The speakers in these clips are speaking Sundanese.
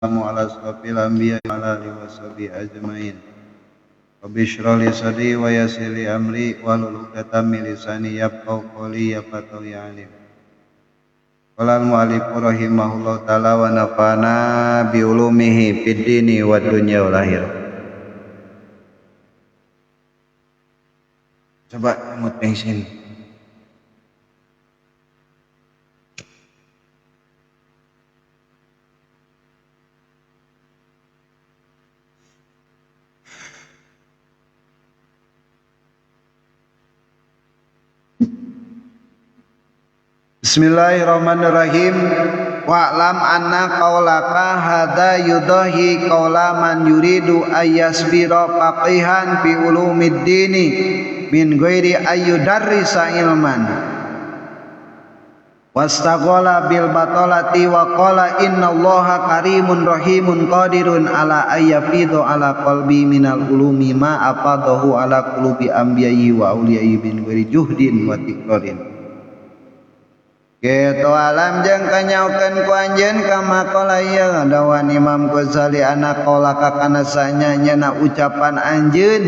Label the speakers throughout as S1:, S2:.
S1: Ala asrafil anbiya wa ala alihi washabihi ajmain. Rabbi shrah li sadri wa yassir li amri wahlul 'uqdatam min lisani yafqahu qawli ya fatahu ya alim. Qala al-mu'allif rahimahullahu taala wa nafa'ana bi ulumihi fid dini wad dunya wal akhirah. Coba mut bensin. Bismillahirrahmanirrahim. Wa'lam anna qaulaka hadza yudahi qaula man yuridu ayyasbira faqihan fi ulumiddini min ghairi ayyudarrisa ilman. Wastaghala bil batalati wa qala innallaha karimun rahimun qadirun ala ayyafidu ala qalbi minal ulumi ma afadahu ala qulubi anbiya'i wa awliya'i min ghairi juhdin wa tikrarin. Kitu alam jeung kanyaukeun ku anjeun kama qala ieu dawan Imam Ghazali ana qaulaka kana sanyana ucapan anjeun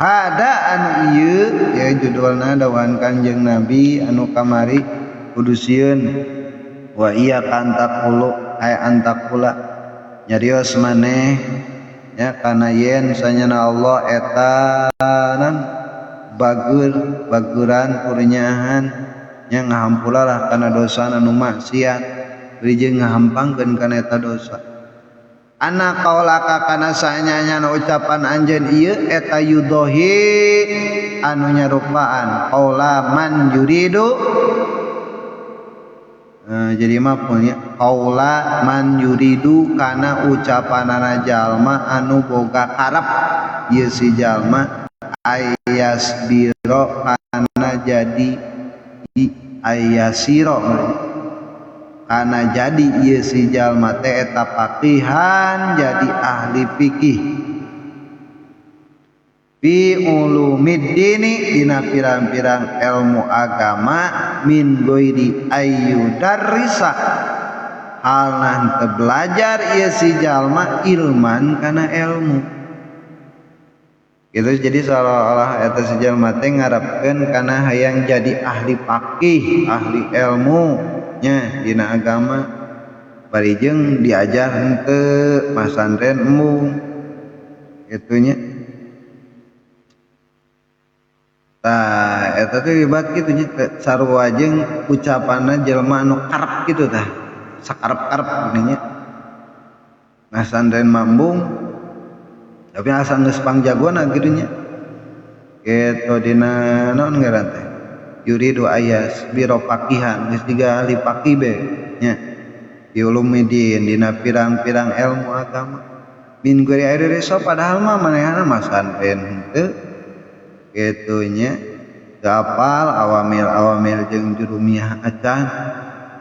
S1: hada anu ieu ya judulna dawan Kanjeng Nabi anu kamari kudu sieun wa iya kantakulu ay antakula nyarios maneh nya kana yen sanyana Allah eta nan bager bageran kurnyahan nya ngahampuralah kana dosa anu maksiat rijeng ngahampangkeun kana eta dosa ana qaulaka kana sanyana ucapan anjeun ieu eta yudohi anu nyarupaan qaula man yuridu jadi mah nya qaula man yuridu kana ucapanana jalma anu boga karep ieu si jalma ayasbiro kana jadi ayasiro kana jadi ieu si jalma teh eta faqihan jadi ahli fikih fi ulumiddini dina pirang-pirang ilmu agama min ghairi ayyudarrisa halna teu belajar ieu si jalma ilman kana ilmu gitu. Jadi seolah-olah eta si jalma teh ngarepkeun kana hayang jadi ahli faqih, ahli ilmu nya dina agama bari jeung diajar henteu masantren embung kitu nya. Tah eta teh libat kitu nya sarua jeung ucapanna jelema anu karep kitu tah, sakarep-karep gini nya. Masantren mah embung tapi asa geus pangjagona kitu nya. Kitu dina naon ngaran teh yuridu ayas biro faqihan geus jiga ahli faqih be nya bi ulumidin dina pirang-pirang ilmu agama min ghairi ayyudarrisa padahal mah manehna masantren henteu kitu nya teu apal awamil-awamil jeung jurumiyah acan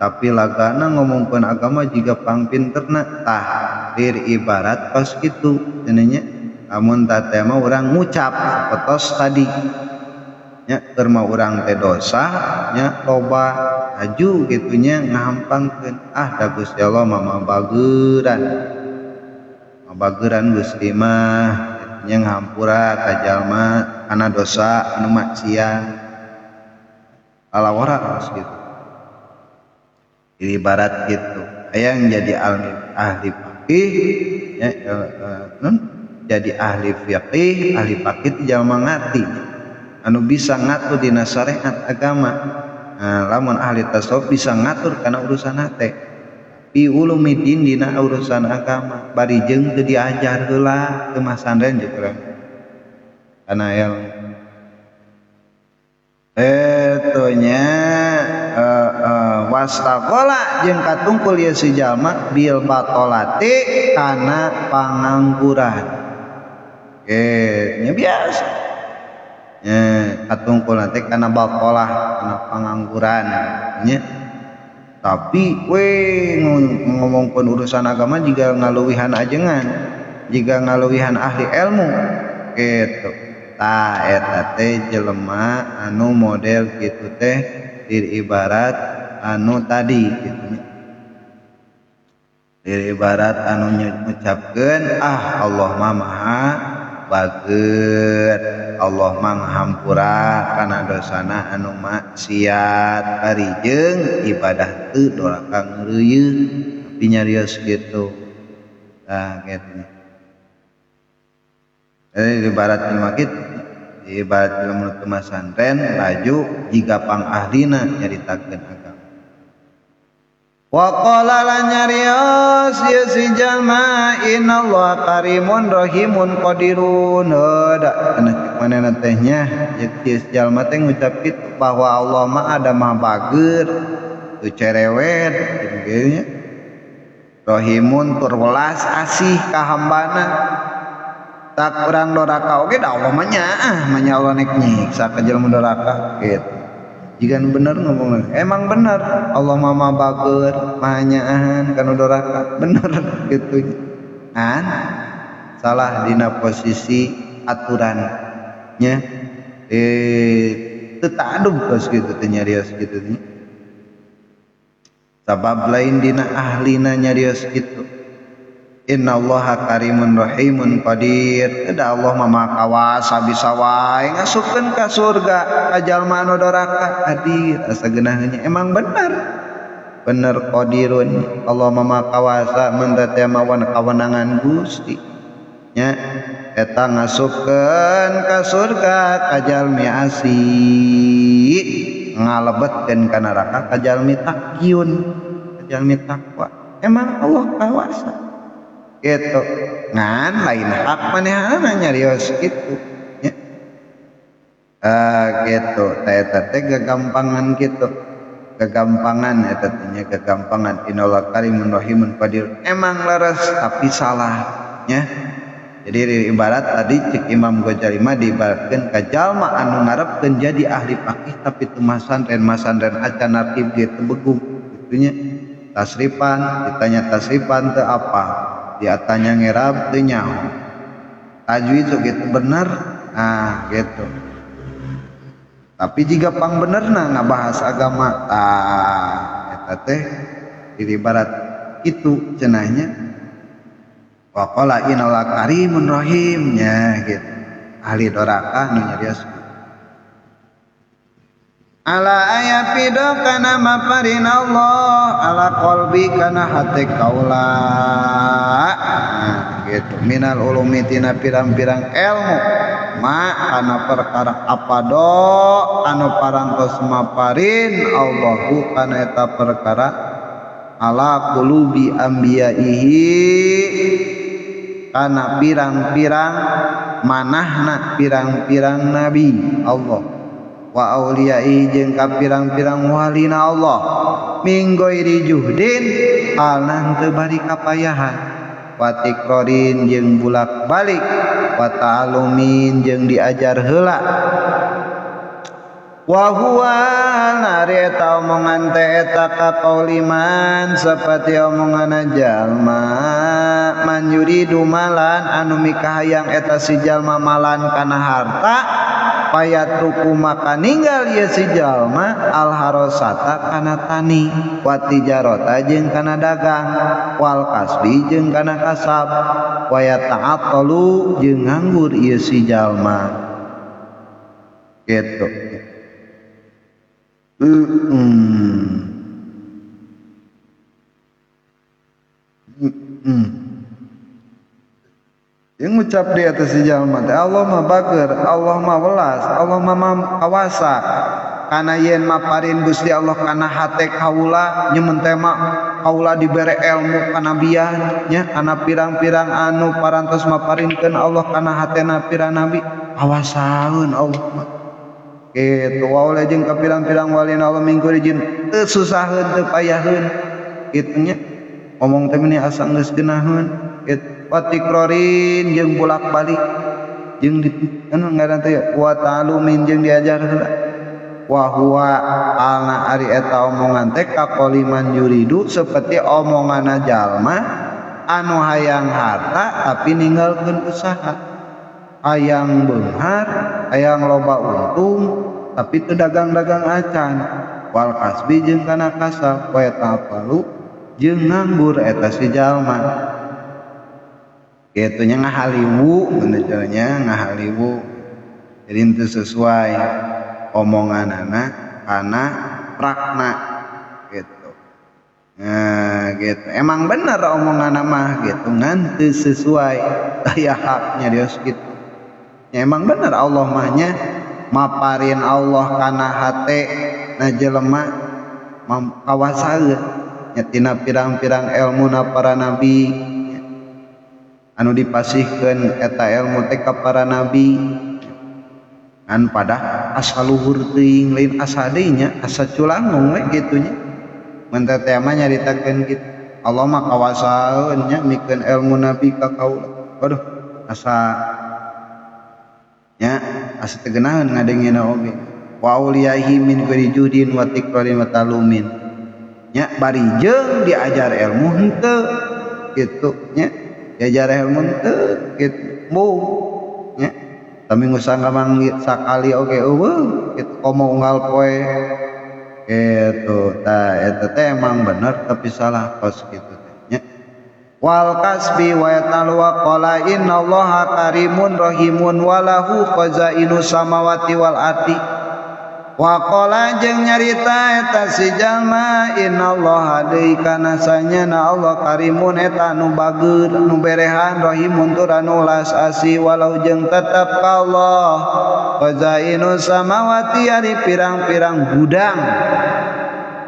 S1: tapi lagana ngomongkeun agama jiga pangpinterna tah lir ibarat kos kitu cenah nya. Lamun teh mah urang ngucap sapetos tadi nya keur mah urang teh dosa nya loba aju kitu nya ngahampangkeun ah da Gusti Allah mah mabageran mabageran Gusti mah nya ngahampura ka jalma kana dosa anu maksiat alawara kos kitu. Jadi ibarat kitu hayang jadi ahli faqih nya jadi ahli fiqih, ahli faqih jalma ngarti anu bisa ngatur dina syariat agama. Nah, lamun ahli tasawuf bisa ngatur kana urusan hate fi ulumidin dina urusan agama bari jeung teu diajar heula teu masantren jeung urang kana ilmu eta nya wastaqala jeung katungkul ieu si jalma bil batolati kana pangangguran. Nya biasa nya katungkul teh kana batolah kana pangangguran nya tapi we ngomongkeun urusan agama jiga ngaluwihan ajengan jiga ngaluwihan ahli ilmu kitu tah eta teh jelema anu model kitu teh dir ibarat anu tadi kitu nya. Ibarat anu ngucapkeun ah Allah mah maha bager, Allah mah ngahampura kana dosana anu maksiat ari jeung ibadah teu doraka ngeureuyeuh tapi nyarios kitu. Tah kitu. Ibarat jelema kitu, ibarat jelema nu teu masantren laju jiga pangahlina nyaritakeun agama. Wa qala lan nyarios ieu si jalma innallaha karimun rahimun qadirun. Heuh da cenah manehna teh nya ieu si jalma teh ngucap kitu bahwa Allah mah ada maha bager teu cerewet kitu nya. Rahimun tur welas asih ka hambana. Tak urang doraka oge da Allah mah nyaah mah nya Allah nek nyiksa ka jelema doraka kitu. Jika bener ngomong emang bener Allah mah maha bager maha nyaahan kana doraka bener kitu. Kan salah dina posisi aturannya teu ta'adub kos kitu teh nyarios kitu teh. Sabab lain dina ahlina nyarios kitu. Innallaha karimun rahimun qadir. Da Allah mah maha kawasa bisa wae ngasupkeun ka surga ka jalma anu doraka hadir asa geunaheun emang bener. Bener qadirun Allah mah maha kawasa mun teh mawan kawenangan Gusti nya eta ngasupkeun ka surga ka jalmi asi ngalebetkeun ka neraka ka jalmi takyun ka jalmi takwa. Emang Allah kawasa gitu ngan lain hak manehna nyarios kitu nya gitu teh eta teh gagampangan kitu gagampangan eta teh nya gagampangan innallaha karimun rahimun qadir emang leres tapi salah nya. Jadi ibarat tadi cek Imam Ghazali mah diibaratkeun ka jalma anu ngarepkeun jadi ahli faqih tapi teu masantren acan nartib ge teu begung kitu nya. Tasrifan ditanya tasrifan teu apa diatanya ngerab teu nyaho tajwid sok gitu bener ah gitu tapi jika pang benerna ngabahas agama tah eta teh ibarat kitu cenahnya wa qala innallaha karimun rahim nya gitu ahli doraka nu nyarios ala ayapido kana maparin Allah ala qalbi kana hate kaula nah, gitu minal ulumi tina pirang-pirang ilmu ma kana perkara apa do anu parangtos maparin Allahu kana eta perkara ala qulubi ambiyaihi kana pirang-pirang manahna pirang-pirang nabi Allah wa auliyai jeung ka pirang-pirang walina Allah min ghairi juhdin alna teu bari kapayahan wa tikrorin jeung bulak-balik wa ta'alumin jeung diajar heula wa huwa nari eta omongan teh eta ka kauliman saperti omongan jalma man yuridu malan anu mikahayang eta si jalma malan kana harta payatruku maka ninggal ieu si jalma al harosata kana tani wa tijarata jeung kana dagang wal kasbi jeung kana kasab wa yata'attalu jeung nganggur ieu si jalma gitu. Yang ngucap di atas si jalma teh Allah mah bager, Allah mah welas, Allah mah kawasa. Kana yen maparin Gusti Allah kana hate kaula nyemen teh mah kaula dibere ilmu kanabian nya kana pirang-pirang anu parantos maparinkeun Allah kana hatena pirang nabi kawasaeun Allah mah. Kitu wae jeung ka pirang-pirang walina Allah minggu dijin teu susaheun teu payaheun kitu nya ngomong teh meni asa geus geunaheun kitu watikrorin jeung bolak-balik jeung di anu ngaran teh wa ta'alumin jeung diajar heula wa huwa alna ari eta omongan teh kaqoliman yuridu seperti omonganna jalma anu hayang harta tapi ninggalkeun usaha hayang beunghar hayang loba untung tapi teu dagang-dagang acan wal kasbi jeung kana kasab wa ta'alu Jeung nganggur eta si jalma. Kitu nya ngahaliwu nya ngahaliwu. Jadi itu sesuai omonganana kana prakna gitu. Nah gitu. Emang bener omongan mah gitu ngan teu sesuai daya haknya dia gitu. Ya, emang bener Allah mahnya maparin Allah kana hate na jelema kawasaeun nya tina pirang-pirang elmuna para nabi anu dipasihkeun eta elmu teh ka para nabi ngan pada asa luhur teuing lain asa deui nya asa culangung we kitu nya. Mun teh teh mah nyaritakeun kitu Allah mah kawasaeun nya mikeun elmu nabi ka kaula. Waduh asa nya asa teu geunaheun ngadengena oge. Wa auliyahi min ghairi juhdin wa tikrarin wa talumin. Nya bari jeung diajar ilmu henteu kitu nya. Diajar ilmu henteu kitu. Mung nya saminggu sangkamang sakali oge eueuh kitu komo unggal poe kitu. Tah eta teh emang bener tapi salah kos kitu teh nya. Wal kasbi wa yatalu wa qala innallaha karimun rahimun walahu khazainu samawati wal ardi. Wa qala jeung nyarita eta si jalma innallaha deui kana sanyana Allah karimun eta anu bager anu berehan rahimun tur anu ulas asih walau jeung tetep ka Allah khazainu samawati ari pirang-pirang gudang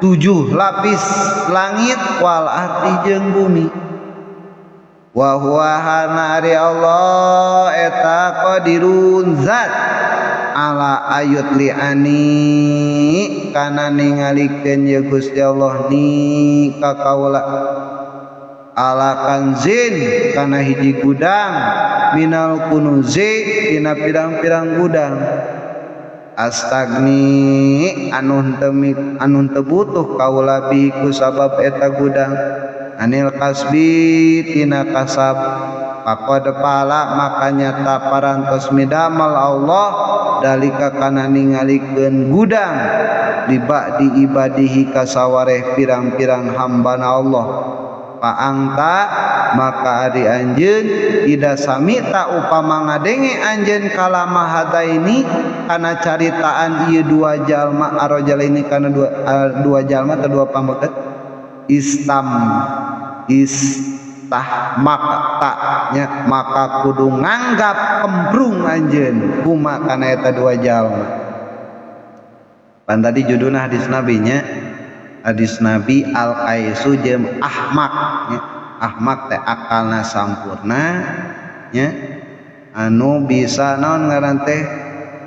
S1: 7 lapis langit wal ardi jeung bumi. Wa huwa hana ari Allah eta qadirun zat ala ayut li'ani kana ningalikeun ye Gusti Allah ni ka kaula ala kanzin kana hiji gudang minal kunuzi dina pirang-pirang gudang astagni anu teu anu teu butuh kaula bi ku sabab eta gudang anil kasbi tina kasab faqad pala makanya taparantos midamal Allah dalika kana ningalikeun gudang liba di ibadihi kasawareh pirang-pirang hambana Allah paangta maka ari anjeun ida samita upama ngadenge anjeun kalama hadaini kana caritaan ieu dua jalma arojal ini kana dua jalma atau dua pameukeut istam istahmakta nya maka kudu nganggap kembrung anjeun kuma kana eta dua jalma. Pan tadi judulna hadis nabinya hadis nabi al qaisu jeung ahmak nya. Ahmak teh akalna sampurna nya anu bisa naon ngaran teh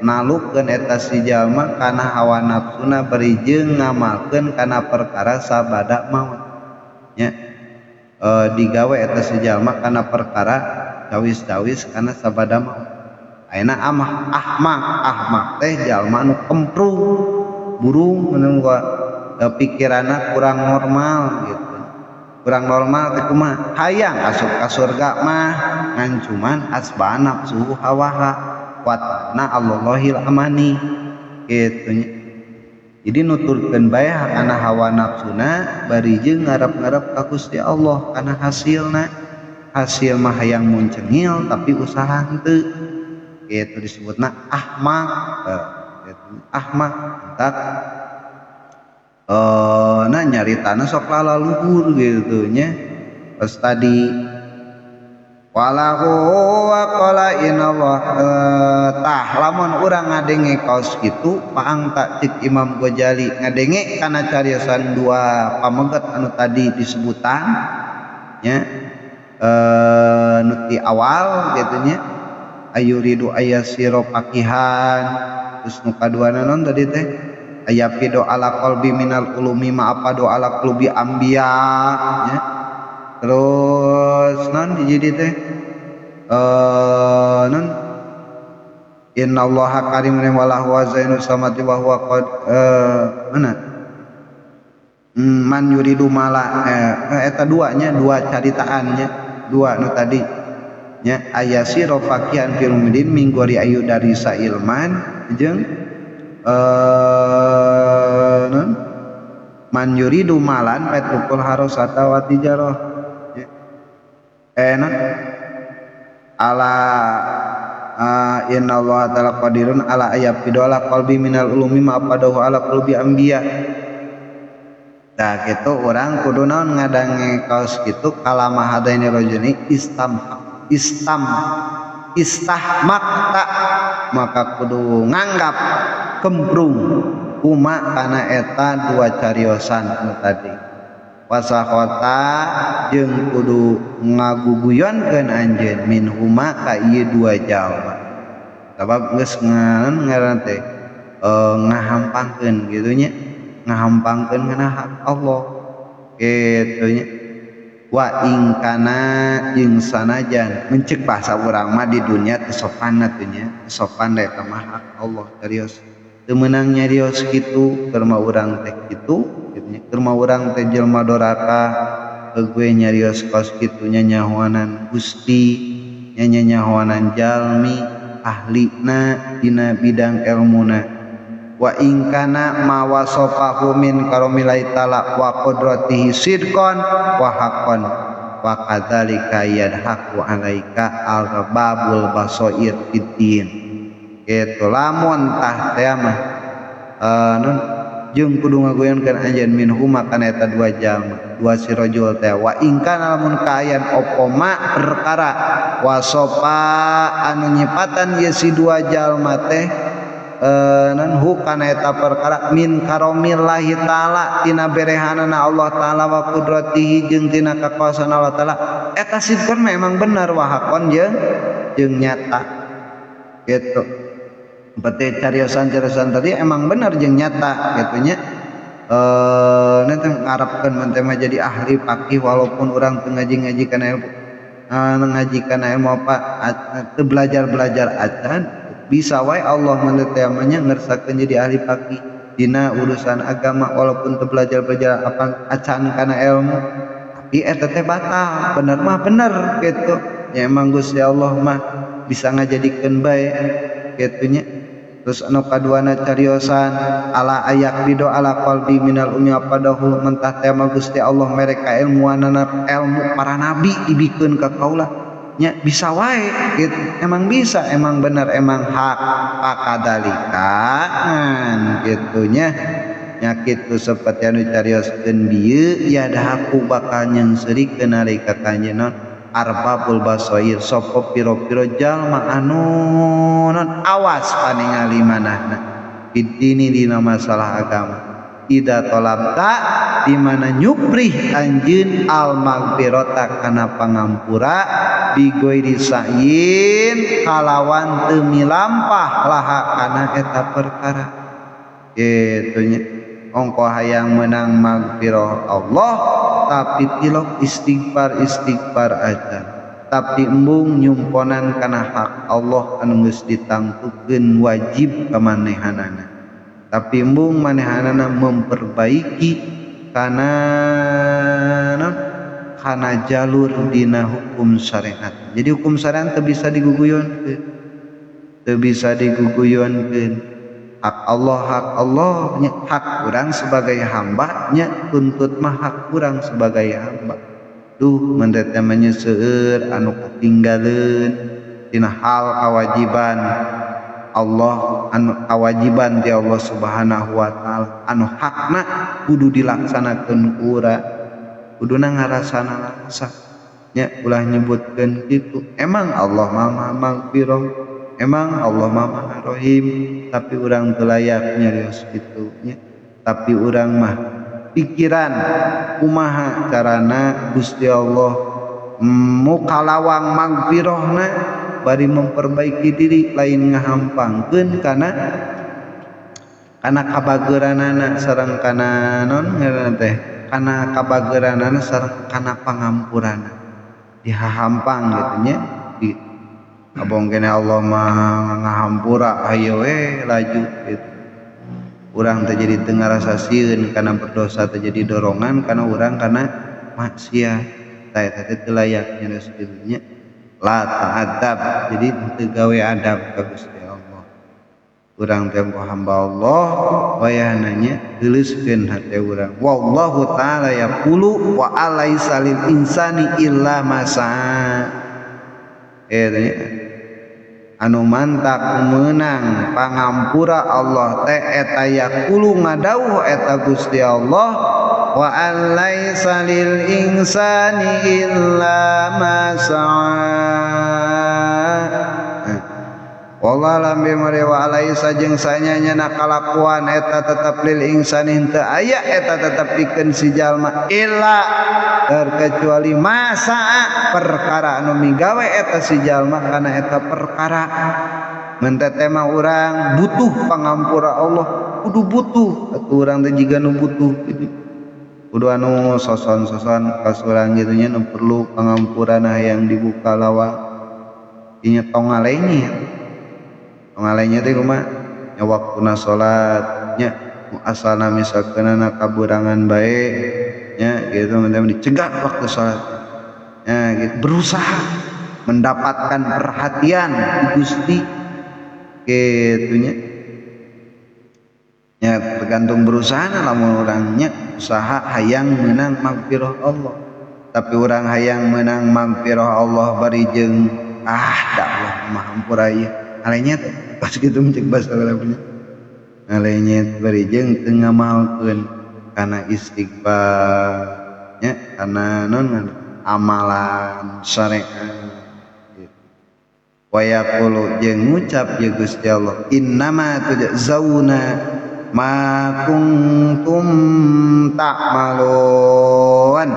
S1: nalukeun eta si jalma kana hawa nafsuna bari jeung ngamalkeun kana perkara sabada maot nya. Digawe eta si jalma kana perkara cawis-cawis kana sabada maot. Ayeuna amah ahmak ahmak teh jalma anu kemprung burung anu pikiranna kurang normal gitu. Kurang normal teh kumaha hayang asup ka surga mah ngan cuman asba nafsu hawaha watna Allahil amani kitu nya. Jadi nuturkeun bae kana hawa nafsuna bari jeung ngarep-ngarep ka Gusti Allah kana hasilna. Hasil mah hayang muncengil tapi usaha henteu. Kitu disebutna ahmak. Gitu. Ahmak tak nah nyaritana sok lalaluhur gitu nya. Pas tadi walahu wa qala inallah tah lamun urang ngadenge kaos kitu paang tak cik Imam Ghazali ngadenge kana cariosan dua pameget anu tadi disebutan nya nu ti awal gitu nya ayuridu ayasiro pakihan terus nu kaduana non tadi teh ayapido ala qalbi minal ulumi ma apado ala qulubi ambiya nya. Terus non hiji teh non innallaha karimun wa lahu zainu samati wa huwa qad mana man yuridu mala eta duanya dua caritaannya dua nu tadi nya ayasiro fakihan fil mudin minggori ayu dari sailman jeung non Man yuridu malan fatrukul harasata wa tijarah. Enak ala inna Allah ta'ala qadirun ala ayafidu ala qalbi minal ulumi ma apadahu ala qulubi anbiya. Tah kitu urang kudu naon ngadange kaos kitu kalama hadaini rajulini istam istam istahmakta maka kudu nganggap kemprung kuma kana eta dua cariosan anu tadi. Wasahota jeung kudu ngaguguyonkeun anjeun min huma ka ieu dua jalma. Sabab geus ngaran teh ngahampangkeun kitu nya, ngahampangkeun kana hak Allah kitu nya. Wa ing kana jeung sanajan mencek bahasa urang mah di dunia teu sopan atuh nya, sopan da eta mah hak Allah serius. Teu meunang nyarios kitu keur mah urang teh kitu. Keur mah urang teh jelema doraka gue nyarios kos kitu nya nyahoanan Gusti nya nyahoanan jalmi ahlina dina bidang elmuna. Wa ing kana ma wasafahu min karamillahi ta'ala wa qudratihi sidqan wa haqqan wa kadzalika yadhaqu alaika arbabul basair fiddin. Kitu lamun tah teh mah nun jeung kudu ngaguyonkeun anjeun min huma kana eta dua jalma dua si rajul teh. Wa ing kana lamun kaayan opo ma perkara wasopa anu nyipatan ieu si dua jalma teh nan hu kana eta perkara min karomillahi ta'ala tina berehanana Allah ta'ala wa qudratihi jeung tina kakuasaan Allah ta'ala eta sidqan memang bener wa haqqan jeung nyata gitu. Berarti cariosan-cariosan tadi emang bener jeung nyata gitu nya. Nanti ngarepkeun mun teh mah jadi ahli faqih walaupun urang teu ngaji-ngaji kana ilmu, ngaji kana ilmu apa teu belajar-belajar acan bisa wae Allah mun teh mah nya ngersakeun jadi ahli faqih dina urusan agama walaupun teu belajar-belajar apa acan kana ilmu, tapi eta teh batal bener mah bener gitu nya. Emang Gusti Allah mah bisa ngajadikeun bae gitu nya. Terus anu kaduana cariosan ala ayak bido ala qalbi minal ummi apadahu mentah teh mah Gusti Allah mere kailmuanana ilmu para nabi dibikeun ka kaula nya bisa wae gitu. Emang bisa, emang bener, emang hak pakadalika ngan kitu nya. Nya kitu saperti anu carioskeun bieu ya dahaku bakal nyeungseurikeun nalika ka anjeunna arbabul basair sapa pira-pira jalma anu non awas paningali manahna bidini dina masalah agama. Ida tolabta di mana nyuprih anjeun al magfirata kana pangampura bigoiri sa'yin kalawan teu milampah laha kana eta perkara kitu nya. Ongko hayang menang magfirah Allah tapi tilok istighfar istighfar aja, tapi embung nyumponan kana hak Allah anu geus ditangtukeun wajib ka manehanana, tapi embung manehanana memperbaiki kana non kana jalur dina hukum syariat. Jadi hukum syariat teu bisa diguguyonkeun, teu bisa diguguyonkeun. Hak Allah, hak Allah nya, hak urang sebagai hamba nya, tuntut mah hak urang sebagai hamba. Duh mendet namanya seueur anu katinggaleun dina hal kewajiban Allah, anu kewajiban di Allah Subhanahu wa taala anu hakna kudu dilaksanakeun ku urang, kuduna ngarasana rasa nya, ulah nyebutkeun kitu. Emang Allah mah magfirah, emang Allah mah Maha Rahim, tapi urang teu layak nyarios kitu nya. Tapi urang mah pikiran kumaha carana Gusti Allah mukalawang magfirahna bari memperbaiki diri lain ngahampangkeun kana kana kabageuranana sareng kana non ngaranna teh kana kabageuranana sareng kana pangampurana dihahampang gitu nya. Di abong kene Allah mah ngahampura ayo we laju gitu. Urang teh jadi teu ngarasa sieun kana berdosa teh jadi dorongan kana urang kana maksiat. Tah eta teh teu layak nya kitu nya. La ta'adab, jadi teu gawe adab ka Gusti Allah. Urang teh hamba Allah wayahna nya heuleuskeun hate urang. Wallahu ta'ala yaqulu wa alaisa lil insani illa ma sa'a. Eta nya anu mantak meunang pangampura Allah teh eta yaqulu ngadawuh eta Gusti Allah wa alaisa lil insani illa ma sa'a. Wallah lam bimari wa alaisa jeung sanyanya na kalakuan eta tetep lil insani henteu aya eta tetep pikeun si jalma illa terkecuali masaa perkara anu migawe eta si jalma kana eta perkara. Mun teh mah urang butuh pangampura Allah, kudu butuh atuh urang teh jiga nu butuh gitu. Kudu anu soson-soson kas urang kitu nya nu perlu pangampurana hayang dibuka lawang ieu tong ngalenye. Ngalenya teh kumaha nya waktuna salat nya asalna misalkeunana kaburangan bae nya gitu dicegat waktu salat nya gitu berusaha mendapatkan perhatian di Gusti kitu nya nya tergantung berusaha lamun urang nya usaha hayang meunang magfirah Allah tapi urang hayang meunang magfirah Allah bari jeung ah da Allah mah hampura ieu alenya pas gitu mencek bahasa punya alenya bari jeung teu ngamalkeun kana istighfar nya kana non amalan syariat gitu. Wa yaqulu jeung ngucap ya Gusti Allah innama tujzauna ma kuntum ta'malun.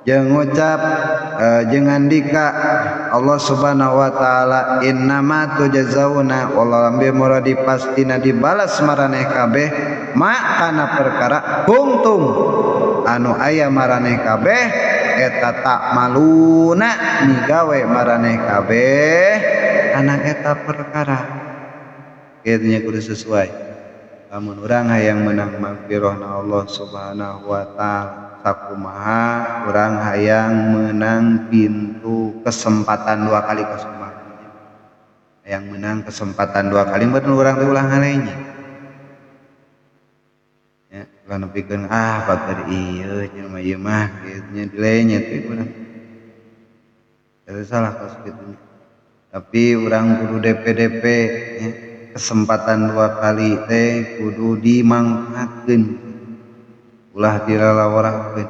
S1: Jeung ngucap jeung ngandika Allah Subhanahu wa taala innama tujzauna wallahu bi muradi pastina dibalas maraneh kabeh ma kana perkara kuntum anu aya maraneh kabeh eta tak maluna migawe maraneh kabeh kana eta perkara. Kitu nya kudu sesuai lamun urang hayang meunang magfirahna Allah Subhanahu wa taala sakumaha urang hayang menang pintu kesempatan dua kali kasumaha hayang menang kesempatan dua kali bener urang teh ulah ngalenya nya ulah nepikeun ah bager ieu nya mah ieu mah kitu nya dilenya teh urang eta salah kos kitu nya. Tapi urang kudu DP-DP nya kesempatan dua kali teh kudu dimangfaatkeun ulah dilalawarkeun.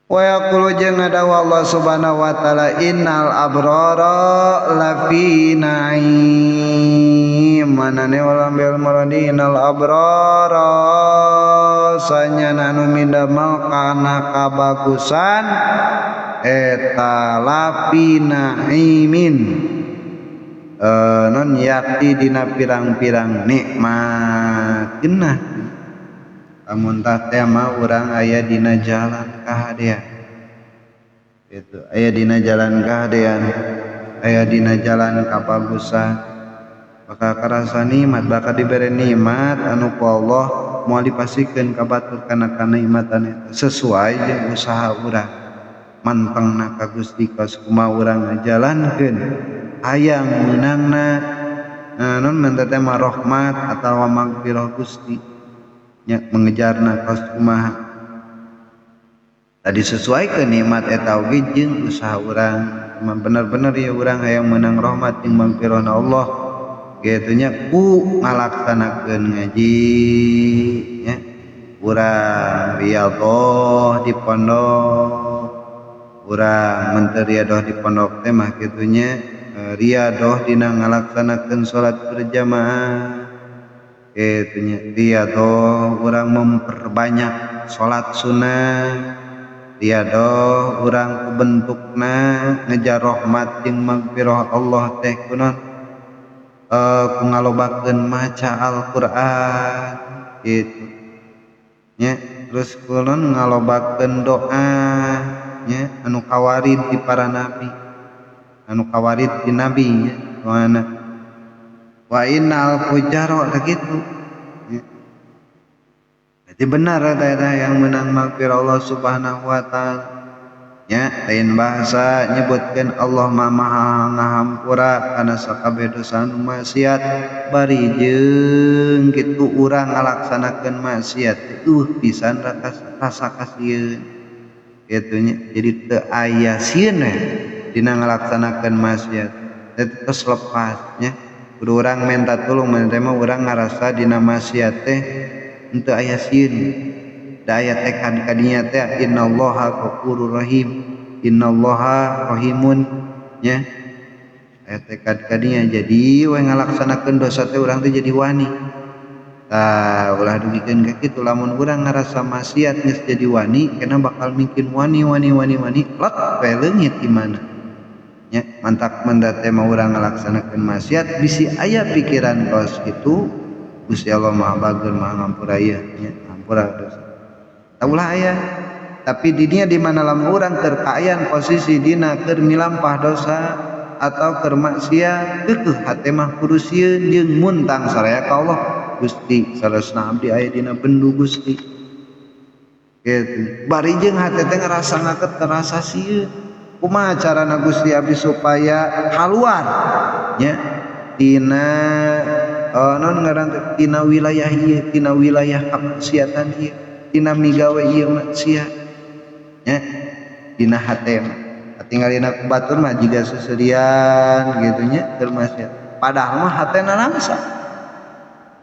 S1: Wa yaqulu jeung ngadawa Allah Subhanahu wa taala innal abrara lafi na'im. Manane walam bil muradi innal abrara sanyana anu mindamel kana kabagusan eta lafi na'imin non yakti dina pirang-pirang nikmat geunah. Lamun tah teh mah urang aya dina jalan kahadean gitu, aya dina jalan kahadean, aya dina jalan kabagusan, bakal karasa nikmat, bakal dibere nikmat anu ku Allah moal dipasikeun ka batur kana kanikmatan eta sesuai jeung usaha urang mantengna ka Gusti kos kumaha urang ngajalankeun hayang meunangna non menta teh mah rahmat atawa magfirah Gusti nya mengejarna kos kumaha tadi sesuai ke nikmat eta oge jeung usaha urang bener-bener ya urang hayang meunang rahmat jeung magfirahna Allah kitu nya ku ngalaksanakeun ngaji nya urang riyadhah di pondok urang mun teu riyadhah di pondok teh mah kitu nya riyadhah dina ngalaksanakeun salat berjamaah kitu nya riyadhah urang memperbanyak salat sunnah riyadhah urang ku bentukna ngejar rahmat jeung magfirah Allah teh kunaon ku ngalobakeun maca Al-Qur'an kitu nya terus kunaon ngalobakeun doa nya anu kawarid di para nabi anu kawarid di nabi nya doana wa innal fujara kitu nya. Jadi benar eta yang menang magfirah Allah Subhanahu wa taala. Nya lain bahasa nyebutkeun Allah mah maha ngahampura kana sakabeh dosa nu maksiat bari jeung kitu urang ngalaksanakeun maksiat pisan rasa kasieun kitu nya. Jadi teu aya sieun we dina ngalaksanakeun maksiat teh tos lepas nya. Kudu urang menta tulung mun teh mah urang ngarasa dina maksiat teh henteu aya sieun. Da aya tekad kadinya teh innallaha ghafurur rahim, innallaha rahimun nya. Aya tekad kadinya jadi we ngalaksanakeun dosa teh urang teh jadi wani. Tah ulah dugikeun ka kitu lamun urang ngarasa maksiat geus jadi wani kena bakal mungkin wani wani wani wani lot we leungit imana. Nya mantak menda teh mah urang ngalaksanakeun maksiat bisi aya pikiran kos kitu Gusti Allah Maha Bager Maha Ngampura ieu nya, hampura dosa. Ulah aya tapi di dinya di mana lamun urang keur kaayaan posisi dina keur milampah dosa atau keur maksiat keukeuh hate mah kudu sieun jeung muntang saraya ka Allah. Gusti saleresna abdi aya dina bendu Gusti kitu bari jeung hate teh ngarasa ngaket terasa sieun. Kumaha carana Gusti abdi supaya kaluar nya tina non ngaran teh tina wilayah ieu, tina wilayah kamaksiatan ieu, tina migawe ieu maksiat nya dina hate mah tinggalina ku batur mah jiga seserian gitu nya keur maksiat padahal mah hatena langsa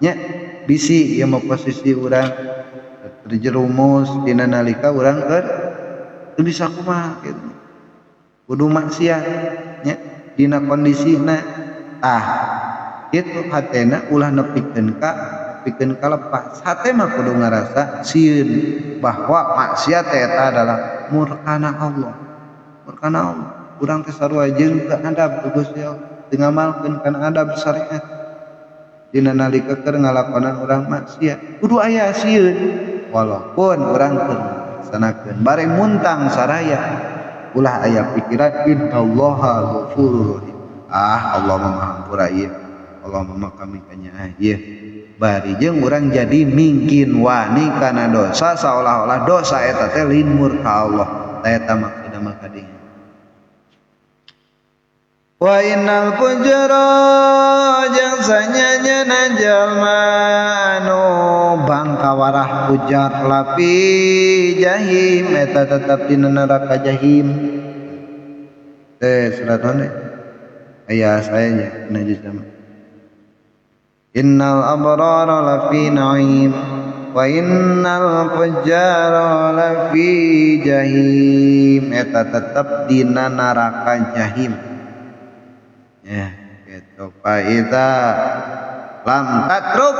S1: nya. Bisi ieu mah posisi urang terjerumus dina nalika urang keur teu bisa kumaha kitu kudu maksiat nya dina kondisina. Tah kitu hatena ulah nepikeun ka pikeun kalepas. Hate mah kudu ngarasa sieun bahwa maksiat eta adalah murkana Allah. Murkana Allah. Urang teh sarua jeung teu adab ku Gusti Allah, teu ngamalkeun kana adab syariat. Dina nalika keur ngalakonan urang maksiat, kudu aya sieun walaupun urang keur laksanakeun. Bare muntang saraya ulah aya pikiran innallaha ghafurur rahim. Ah Allah mah maha hampura ieu. Allah mah kami kanyaah ieu. Bari jeung urang jadi mingkin wani kana dosa seolah-olah dosa eta teh lain murka Allah. Eta maksudna mah kadinya. Wa innal fujra jeung sanyanyana jalma anu bangkawarah fujar lapi jahim eta tetep dina neraka jahim. Teh surat naon aya saya nya dina juz mah. Innal abrara lafi na'im wa innal fujjara lafi jahim eta tetep dina neraka jahim. Ya gitu fa iza lam tatruk.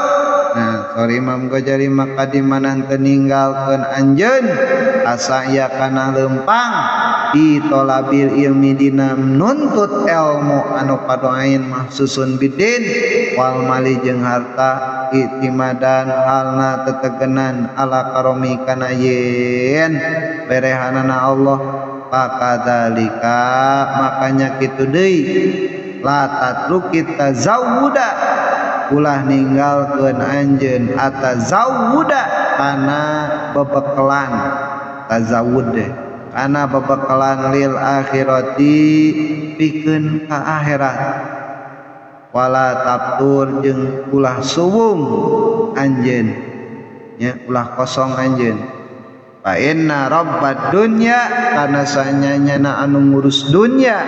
S1: Nah sorry Imam Ghazali maka di mana teu ninggalkeun anjeun asa ya kana leumpang di tolabil ilmi dina nuntut ilmu anu padoain mahsusun bidin wal mali jeung harta itimadan halna tetegenan ala karomi kana yen berehanana Allah pakadzalika makanya kitu deui la tatruki tazawuda ulah ninggalkeun anjeun atazawuda kana bebekelan tazawud deh kana bebekelan lil akhirati pikeun ka akhirat wala tabtur jeung ulah suwung anjeun nya ulah kosong anjeun fa inna rabbad dunya kana sanyanyana anu ngurus dunya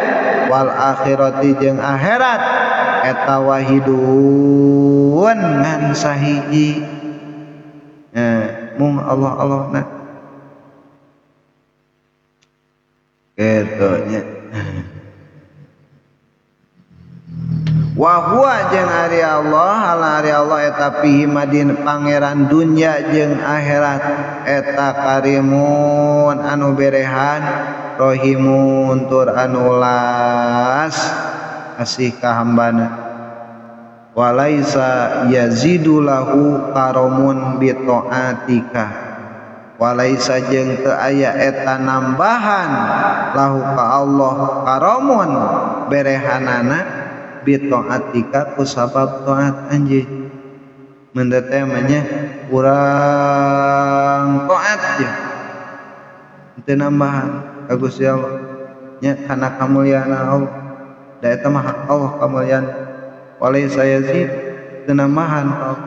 S1: wal akhirati jeung akhirat eta wahidun ngan sahiji mung Allah Allah na kitu nya. Wa huwa jeung ari Allah hal ari Allah eta fihi madin pangeran dunya jeung akhirat eta karimun anu berehan rahimun tur anu las asih ka hambana walaisa yazidu lahu karamun bi taatika walaisa jeung teu aya eta nambahan lahu ka Allah karamun berehanana bi taatika ku sabab taat anjeun. Mun teh mah nya urang taat ya teu nambahan. ka Gusti Allah nya kana kamulyaan Allah da eta mah hak Allah kamulyaan walaysa yazid teu nambahan Allah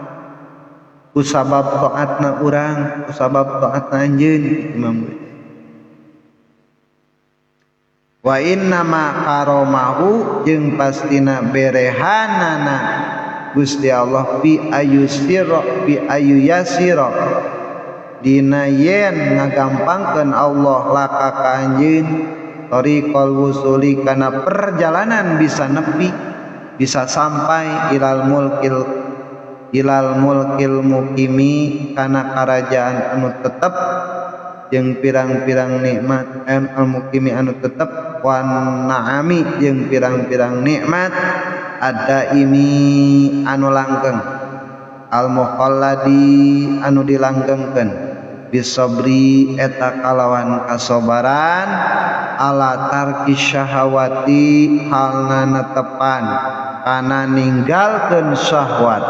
S1: ku sabab taatna urang ku sabab taatna anjeun Imam wa inna ma karomahu jeung pastina berehanana Gusti Allah bi ayusira bi ayuyasira dina yen ngagampangkeun Allah laka ka anjeun tariqal wusuli kana perjalanan bisa nepi bisa sampai ilal mulkil mukimi kana karajaan anu tetep jeung pirang-pirang nikmat al mukimi anu tetep wan naami jeung pirang-pirang nikmat ada imi anu langgeng al mukhalladi anu dilanggengkeun bisabri eta kalawan kasobaran ala tarki syahawati halna netepan kana ninggalkeun syahwat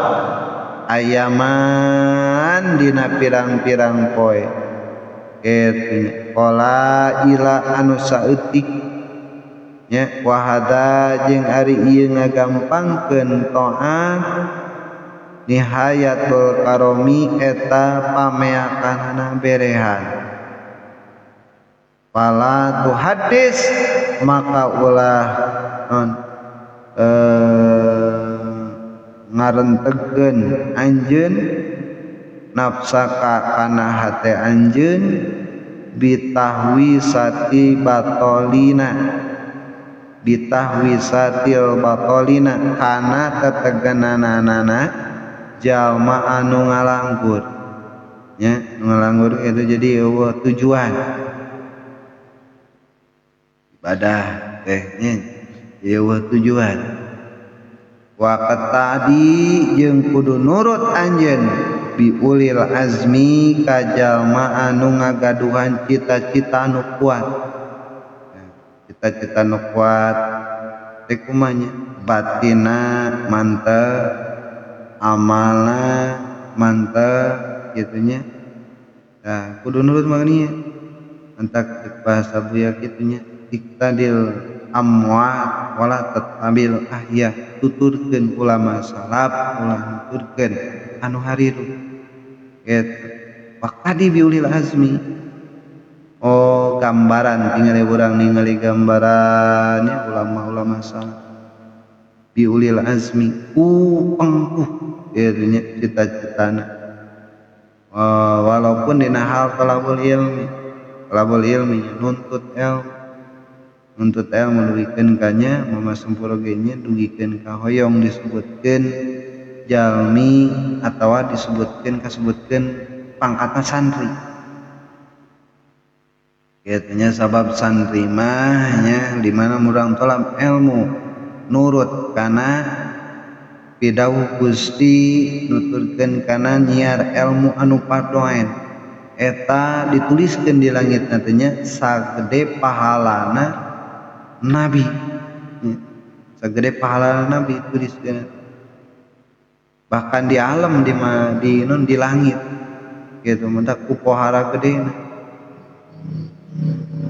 S1: ayaman dina pirang-pirang poe kitu qala ila anu saeutik nya wahada jeung ari ieu ngagampangkeun taat nihayatul karomi eta pameakanana berehan fala tuhadis maka ulah ngarentegkeun anjeun nafsaka kana hate anjeun bitahwisati batolina bitahwisatil batolina kana tetegenanana jalma anu ngalanggur nya ngalanggur itu jadi eueuh tujuan ibadah teh nya eueuh tujuan wa qatadi jeung kudu nurut anjeun biulil azmi ka jalma anu ngagaduhan cita-cita anu kuat cita-cita anu kuat teh kumaha nya batina mantep amalna mantep kitu nya nah kudu nurut mah nya antak bahasa buya kitu nya iktadil amwat wala tatabil ahya tuturkeun ulama salaf ulah nuturkeun anu hariru kitu waqtadi biulil azmi oh gambaran tingali urang ningali gambarannya ulama-ulama salaf biulil azmi ku pengkuh kitu nya cita-citana walaupun dina hal talabul ilmi nuntut ilmu dugikeun ka nya mama sempuro ge nya dugikeun ka hoyong disebutkeun jalmi atawa disebutkeun kasebutkeun pangkatna santri kitu nya sabab santri mah nya di mana urang tolak ilmu nurut kana pidawuh Gusti nuturkeun kana nyiar ilmu anu pardoen eta dituliskeun di langit teh nya sagede pahalana nabi sagede pahalana nabi tuliskeun bahkan di alam di nun di langit gitu mentak ku pohara gedena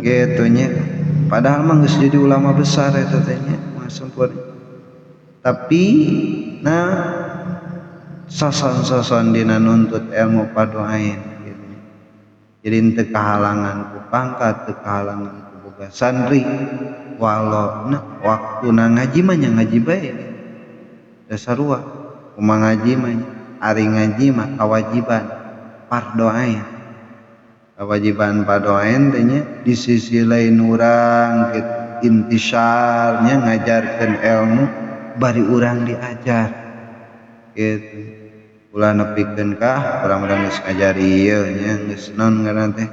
S1: gitu nya padahal mah geus jadi ulama besar eta teh nya mah sempurna tapi nah soson-soson dina nuntut ilmu padoain gitu jadi teu kahalangan ku pangkat teu kahalangan ku boga santri walau nah waktuna ngaji mah nya ngaji bae da sarua kumaha ngaji mah ari ngaji mah kawajiban pardoain kewajiban padoain teh nya di sisi lain urang intisarnya ngajarkeun ilmu bari urang diajar gitu ulah nepikeun kah urang-urang geus ngajar ieu nya geus naon ngaranna teh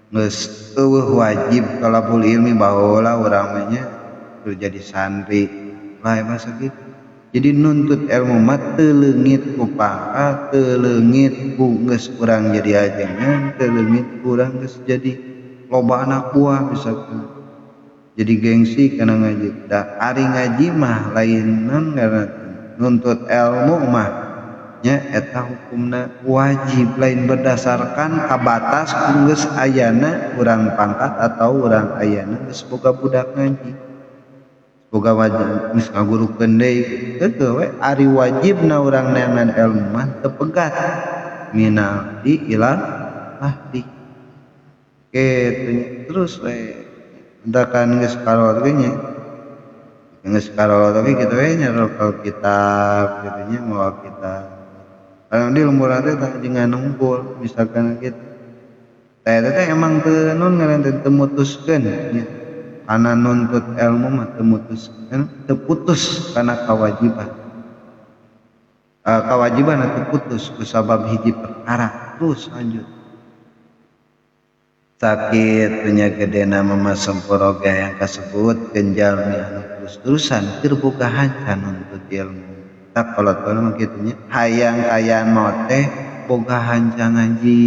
S1: geus eueuh wajib talabul ilmi baheula urang mah nya kudu jadi santri lain mah sakitu jadi nuntut ilmu mah teu leungit ku pangkat teu leungit ku geus urang jadi ajengan teu leungit ku urang geus jadi loba anak buah misalkan jadi gengsi kana ngaji da ari ngaji mah lain naon ngaranna nuntut ilmu mah Nya eta hukumna wajib lain berdasarkan kabatas geus ayana urang pangkat atau urang ayana geus boga budak ngaji. Boga wajib geus ngagurukeun deui heueuh we ari wajibna urang neangan ilmu mah teu pegat minal di ilal mahdi. Kitu terus we entakan geus karolot ge nya. Geus karolot oge kitu we nya kalau kitab kitu nya mawa kitab. Kalau di lemburan teh tah jeung nungkul misalkan kitu. Teh teh emang teu nun ngaran teh teu mutuskeun nya. Kana nuntut ilmu mah teu mutuskeun, teu putus kana kewajiban. Kewajiban teu putus ku sabab hiji perkara terus lanjut. Sakit punya gedena mama sempuro ge yang kasebut jalmi anu terus-terusan keur boga hanca nuntut ilmu. Tak kolot mah kitu nya hayang kayaan maot teh boga hanca ngaji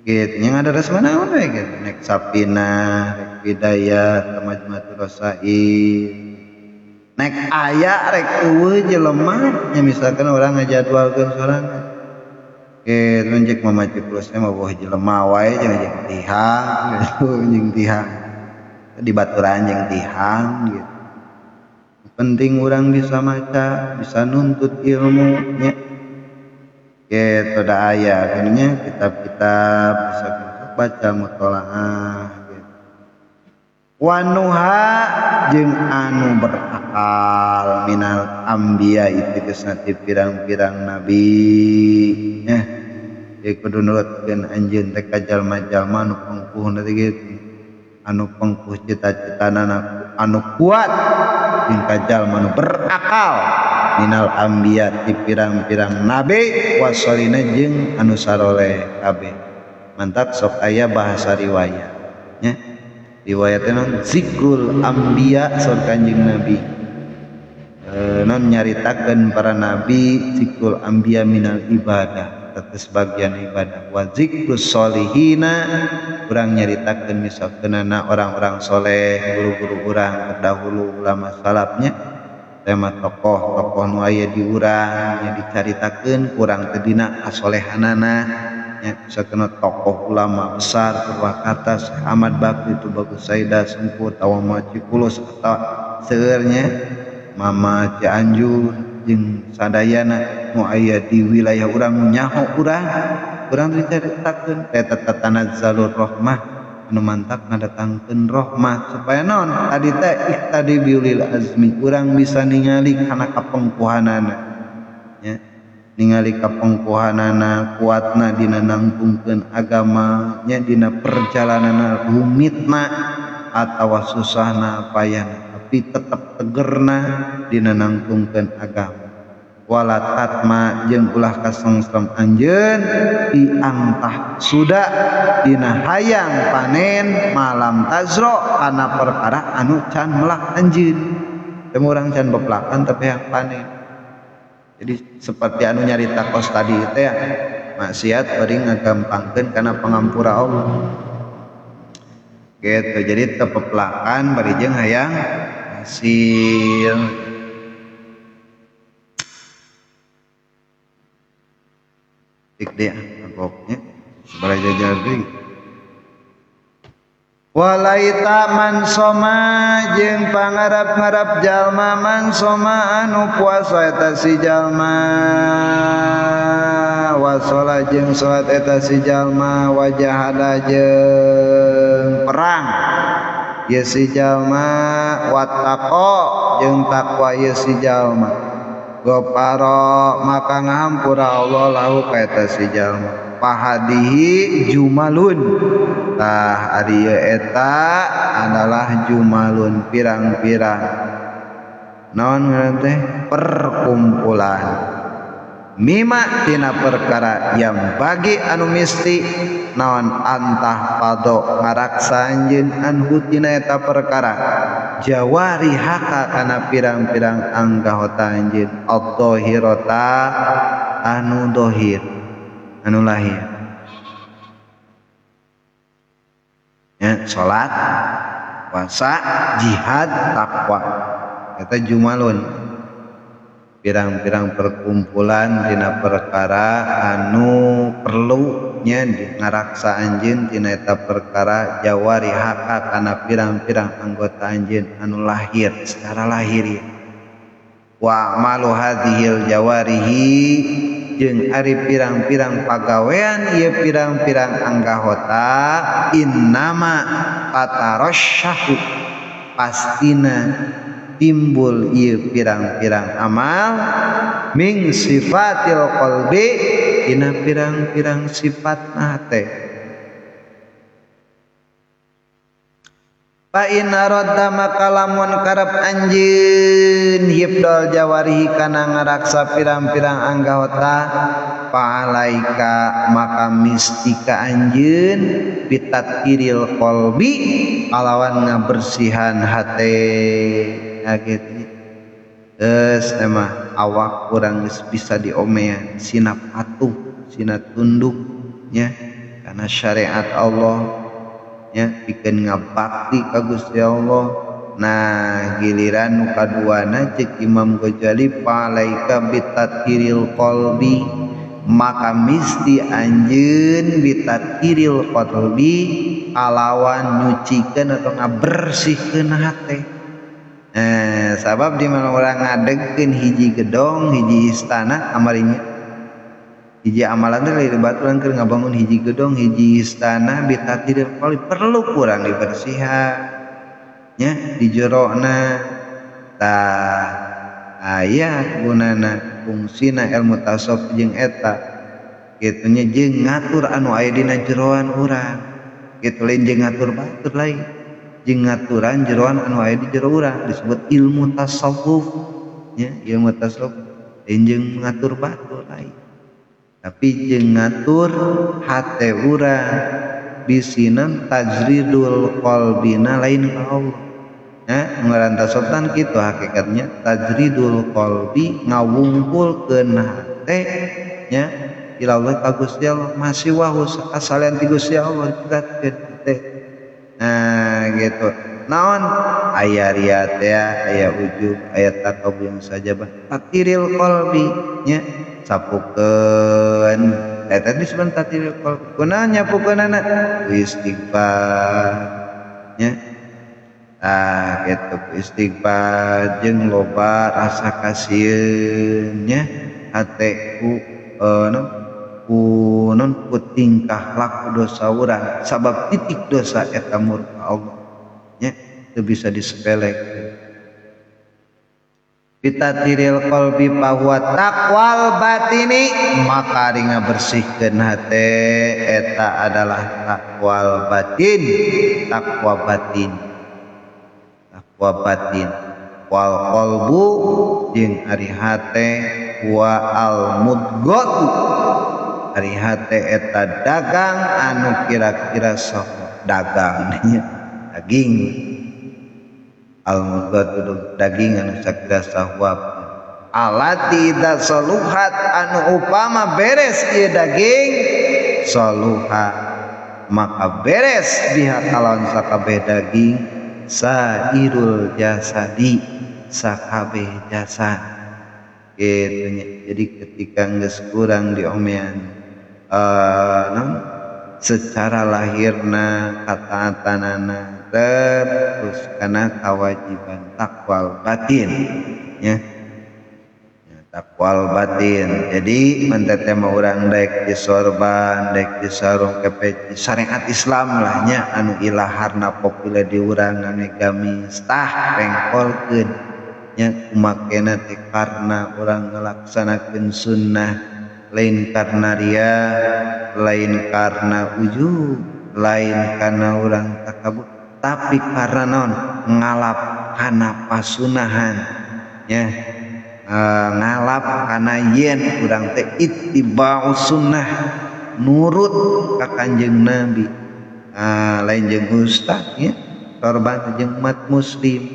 S1: kitu nya ngadaras manaon we kitu nek sapina rek bidayah Majmu'atur Rasail nek aya rek eueuh jelema nya misalkan urang ngajadwalkeun sorangan kitu jeung Mama Ciplus teh mah boh jelema wae jeung tihang gitu jeung tihang di baturan jeung tihang gitu. Penting orang bisa maca, bisa nuntut ilmu nya. Gitu da aya nya kitab-kitab bisa baca mutolaah gitu. Wanuha jeung anu berakal minal anbiya itu geus ti pirang-pirang nabi nya. Ieu kudu nurutkeun anjeun teh ka jalma-jalma anu pengkuhna teh gitu. Anu pengkuh cita-citana anu kuat jeung ka jalma anu berakal minal anbiya ti pirang-pirang nabi wasolina jeung anu saroleh kabeh. Mantap sok aya bahasa riwayat nya. Riwayatna non zikrul anbiya saur Kanjeng Nabi. Non nyaritakeun para nabi zikrul anbiya minal ibadah tetes bagian ibadah wa zikrus solihina urang nyaritakeun misalkeunana orang-orang soleh guru-guru urang terdahulu ulama salafnya tema tokoh-tokoh nu aya di urang nya dicaritakeun kurang teu dina kasolehanana nya misalkeun tokoh ulama besar Purwakarta Syekh Ahmad Bakri Tubagus Saida Sempur Tawama Cikulus atau seueurnya Mama Cianjur jeung sadayana nu aya di wilayah urang nyaho urang urang dicaritakeun eta tatanazzalur rahmah anu mantak ngadatangkeun rahmah supaya naon tadi teh iktadi biulil azmi urang bisa ningali kana kapengkuhanana nya ningali kapengkuhanana kuatna dina nangtungkeun agama nya dina perjalananna rumitna atawa susahna payahna tapi tetep tegerna dina nangtungkeun agama wala tatma jeung ulah kasengsem anjeun piantah suda dina hayang panen malam tazro kana perkara anu can melak anjeun. Teu urang can beplakan tapi hayang panen. Jadi seperti anu nyarita kos tadi teh maksiat bari ngagampangkeun kana pangampura Allah. Gitu. Jadi teu peplakan bari jeung hayang hasil. Tik dia angkopnya sebelah jajar deui. Walaita man soma jeung pangarap-ngarap jalma man soma anu puasa eta si jalma wasola jeung salat eta si jalma wajahada jeung perang ieu si jalma wattaqo jeung takwa ieu si jalma goparo maka ngahampura Allah lahu ka eta si jalma pahadihi jumalun tah ari eta adalah jumalun pirang-pirang naon ngaran teh perkumpulan mima tina perkara yang bagi anu misti naon antah pado ngaraksa anjeun anhu tina eta perkara jawari haka kana pirang-pirang anggahota anjeun at-tahirata anu dohir anu lahir ya, salat, puasa, jihad, takwa eta jumalun. Pirang-pirang perkumpulan dina perkara anu perlu nya ngaraksa anjeun tina eta perkara jawari haka kana pirang-pirang anggota anjeun anu lahir secara lahir wa amalu hadhil jawarihi jeung ari pirang-pirang pagawean ieu pirang-pirang anggota innama tatarasyahu pastina timbul ieu pirang-pirang amal ming sifatil qalbi dina pirang-pirang sifatna hate. Fa in aradda maka lamun karep anjeun hibdol jawarihi kana ngaraksa pirang-pirang anggota fa'alaika maka mistika anjeun bitatiril qalbi kalawan ngabersihan hate. Nah gitu. Geus emah awak urang geus bisa diomean sina patuh sina tunduk nya karena syariat Allah nya pikeun ngabakti ka Gusti Allah. Nah giliran nu kaduana ceuk Imam Ghazali fa'alaika bitatiril qalbi maka misti anjeun bitatiril qalbi alawan nyucikeun atau ngabersihkeun hate. Sabab di mana orang ngadegkeun hiji gedong hiji istana amarinya hiji amalan teh dari baturan keur ngabangun hiji gedong hiji istana bitatiril qalbi perlu kurang dibersihan nya di jerona tah aya gunana fungsina ilmu tasawuf jeung eta kitu nya jeung ngatur anu aya dina jeroan urang kitu lain jeung ngatur batur lain jeung ngaturan jeroan anu aya di jero urang disebut ilmu tasawuf nya ilmu tasawuf lain jeung ngatur batur lain tapi jeung ngatur hate urang bisinan tajridul qalbina lain ka Allah. Nah, ngaran tasawuf kan kitu hakikatnya tajridul qalbi ngawungkulkeun hate nya ila Allah ka Gusti Allah masih wahu asalian ti Gusti Allah dipegatkeun teh. Nah gitu. Naon aya riya teh aya ujub aya takabur yang sajabah tatiril qalbi nya sapukeun eta disebut tatiril qalbi kunaon nyapukeunana istighfar nya ah gitu istighfar jeung loba rasa kasieun nya hate ku ku non ku tingkah laku dosa urang sabab titik dosa eta murka Allah nya teu bisa disepelekeun. Bitatiril qalbi bahwa taqwal batini maka ari ngabersihkeun hate eta adalah taqwal batin takwa batin takwa batin wal qalbu jeung ari hate wa al mudghatu ari hate eta dagang anu kira-kira sok dagang nya daging al mudghatu daging anu sakira sahwab alati idza saluhat anu upama beres ieu daging saluha maka beres biha kalawan sakabeh daging sairul jasadi sakabeh jasad gitu nya. Jadi ketika geus kurang diomean secara lahirna kataatanana terus karena kewajiban takwal batin ya, takwal batin. Jadi menteteh mah urang daek di sorban daek di sarung kepeci syariat Islam lah nya anu ilaharna populer di urang ngangge gamis tah pengkolkeun nya kumakena teh karena urang ngalaksanakeun sunnah lain karena ria lain karena ujub lain karena urang takabur tapi karena naon ngalap kana pasunahan nya ngalap kana yen urang teh ittiba'us sunnah nurut ka Kanjeng Nabi lain jeung ustaz nya sorban jeung umat muslim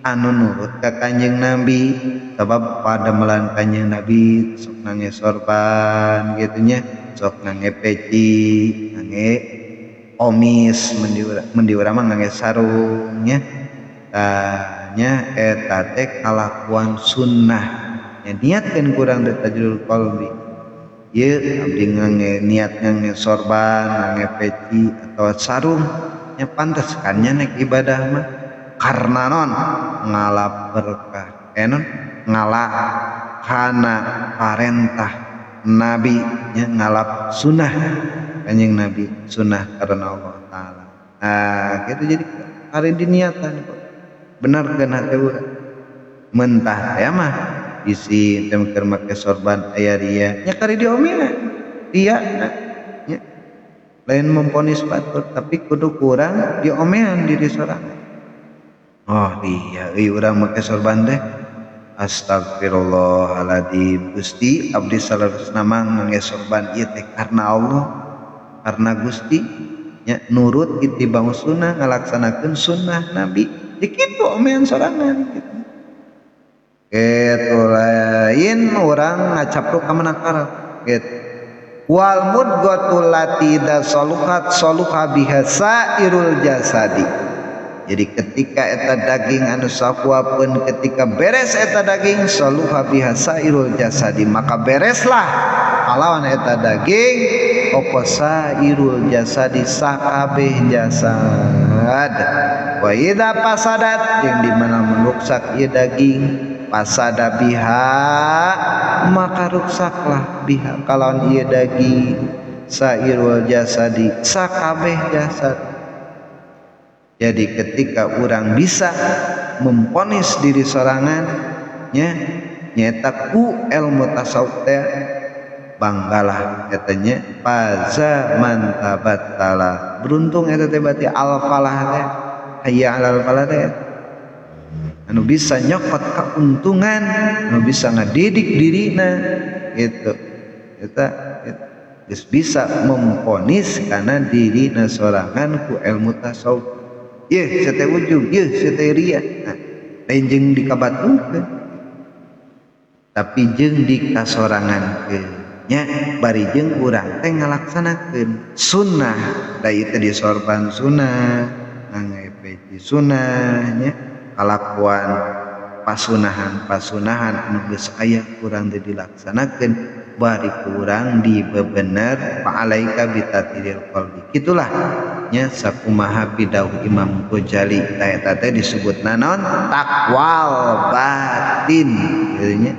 S1: anu nurut ka Kanjeng Nabi sabab pada melan Kanjeng Nabi sok nangge sorban gitu nya sok nangge peci nangge omis mendi urang mah ngangge sarung nya tah nya eta teh kalakuan sunnah Nya niatkeun kurang teh tajridul qalbi. Ieu abdi ngangge niat ngangge sorban, ngangge peci atau sarung nya pantes kan nya nek ibadah mah karena non ngalap berkah non ngalap kana parentah nabi nya ngalap sunnah kanjeng nabi sunnah karena Allah taala. Nah gitu jadi hari diniatan kok bener kan hati urang mentah teh mah isi teh keur make sorban aya ria nya kari diomelan ria nya lain memponis batur tapi kudu kurang diomean diri sorangan. Oh iya euy urang make sorban teh astagfirullahaladzim Gusti abdi saleresna mah ngangge sorban ieu teh karena Allah karena Gusti nya nurut itibang sunnah ngalaksanakeun sunnah Nabi di kitu omean sorangan gitu. Gitu lain urang ngacapruk ka manakar gitu. Wal mudghatul lati idza saluhat saluha biha sairul jasadi. Jadi ketika eta daging anu safwa pun ketika beres eta daging saluha biha sairul jasadi maka bereslah kalawan eta daging apa sairul jasadi sakabeh jasad. Wa idza pasadat jeung di mana meruksak ieu daging pasada biha maka ruksaklah biha kalawan ieu daging sairul jasadi sakabeh jasad. Jadi ketika orang bisa memponis diri sorangan nya nyaeta ku ilmu tasawuf teh banggalah eta nya faza man tabattala beruntung eta teh berarti al falah teh hayya alal falah teh anu bisa nyokot keuntungan anu bisa ngadidik dirina gitu eta geus bisa memponis kana dirina sorangan ku ilmu tasawuf. Yeuh sete ujug, yeuh sete ria. Nah, lain jeung dikabaturkeun tapi jeung dikasorangankeun nya bari jeung urang teh ngalaksanakeun sunnah da ieu teh disorban sunnah ngangge peci sunnah nya kalakuan pasunahan-pasunahan anu geus aya kurang teh dilaksanakeun bari kurang dibebener fa'alaika bitatiril qalbi. Kitulah nya sakumaha pidauh Imam Ghazali ta eta teh disebutna naon taqwal batin kitu nya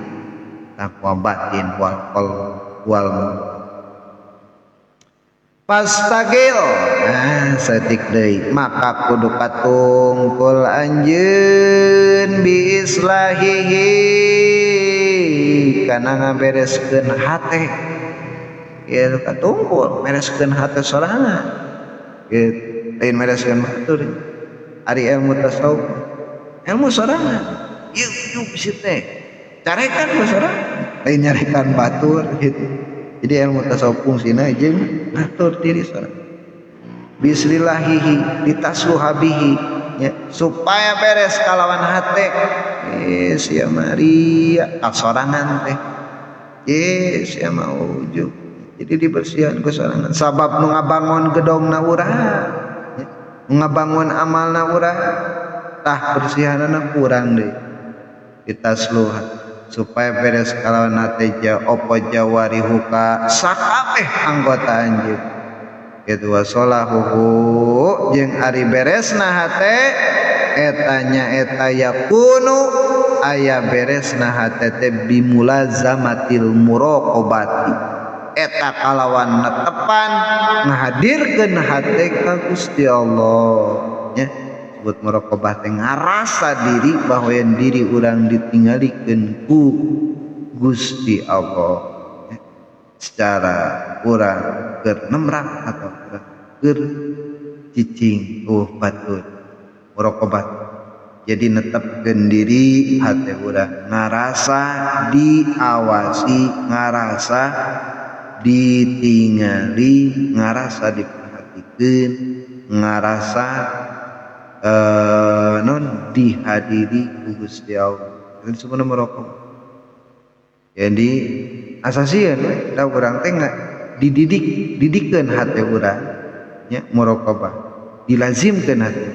S1: takwa batin wal qol wal pastagil. Nah saeutik deui maka kudu katungkul anjeun bi islahihi kana ngabereskeun hate ieu katungkul mereskeun hate sorangan gitu lain mereskeun batur ari ilmu tasawuf ilmu sorangan ieu ujug si teh carekan ku sorangan lain nyarekan batur gitu. Jadi ilmu tasawuf fungsina jeung ngatur diri sorangan bisrillahihi litasluha bihi ya, supaya beres kalawan hate sia Maria kasorangan teh sia mah ujug. Jadi dibersihan ku sorangan sabab nu ngabangun gedongna urang nu ngabangun amalna urang tah bersihanana kurang deui litasluha supaya beres kalawan hate ja opo jawarihuka sakabeh anggota anjeun kitu wasolahuhu jeung ari beresna hate eta nya eta yakunu aya beresna hate teh bimulazamatil muraqabati eta kalawan netepan ngahadirkeun hate ka Gusti Allah nya. Sebut muraqabah teh ngarasa diri bahwa yang diri urang ditinggalikeun ku Gusti Allah ya. Secara urang keur nemrak atau urang keur cicing batur muraqabah. Jadi netepkeun diri hate urang ngarasa diawasi, ngarasa ditingali, ngarasa diperhatikeun, ngarasa non dihadiri ku Gusti Allah. Itu sebenarnya merokok. Jadi asasieun we da urang teh dididik, didikeun hate urang nya muraqabah. Dilazimkeun hate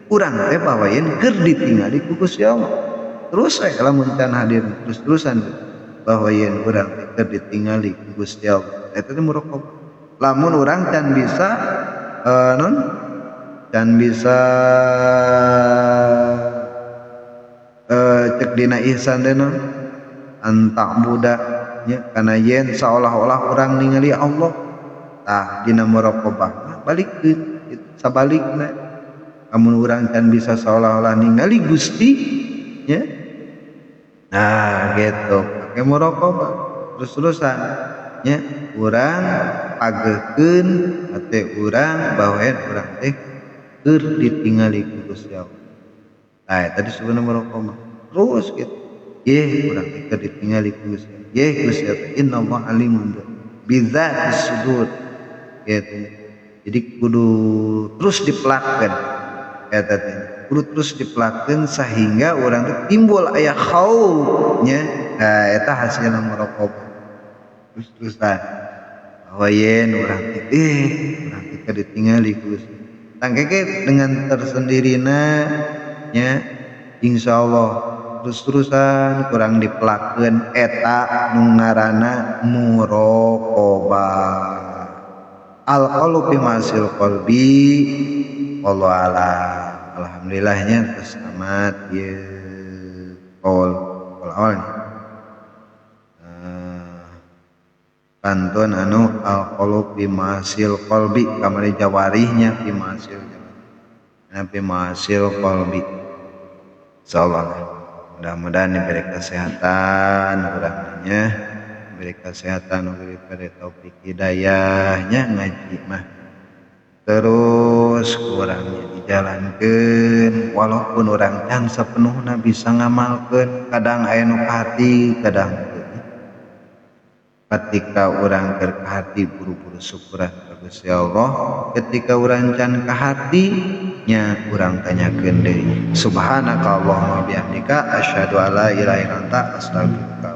S1: urang teh bawayeun keur ditingali ku Gusti Allah. Terus we lamun can hadir terus-terusan bahwa yen urang teh keur ditingali ku Gusti Allah. Eta teh muraqabah. Lamun urang can bisa non can bisa cek dina ihsan teh non anta'buda nya kana yen seolah-olah urang ningali Allah. Tah dina muraqabah balikeun sabalikna lamun urang can bisa seolah-olah ningali Gusti nya. Nah gitu pakai muraqabah terus-terusan nya urang pageukeun hate urang bahwa urang teh keur ditingali ku Gusti Allah. Nah eta disebutna muraqabah terus gitu. Ye urang teh keur ditingali ku Gusti Allah. Ye Gusti Allah innallaha alimun bidzati sudur gitu. Jadi kudu terus dipelakeun eta teh. Kudu terus dipelakeun sehingga urang teh timbul aya khauf nya. Nah eta hasilna muraqabah. Terus-terusan bahwa yen urang teh urang teh keur ditingali ku Gusti. Tangkeke dengan tersendirina nya insyaallah terus-terusan kurang dipelakeun eta nu ngaranna muraqabah. Al-qalu bi masil qalbi wallahu a'lam. Alhamdulillahnya terus tamat ieu qaul awalnya. Pantun anu al-qalu bi masil qalbi kamari jawarihnya bi masil jawarih. Bi masil qalbi. Insyaallah mudah-mudahan diberi kesehatan urangnya, diberi kesehatan, diberi taufik hidayahnya ngaji mah terus kurangnya dijalankeun walaupun urang can sapenuhna bisa ngamalkeun, kadang aya nu kahati kadang teu. Ketika urang keur kahati buru-buru syukuran ka Gusti Allah, ketika urang can kahati nya urang tanyakeun deui. Subhanakallahumma bihamdika asyhadu alla ilaha illa anta astaghfiruka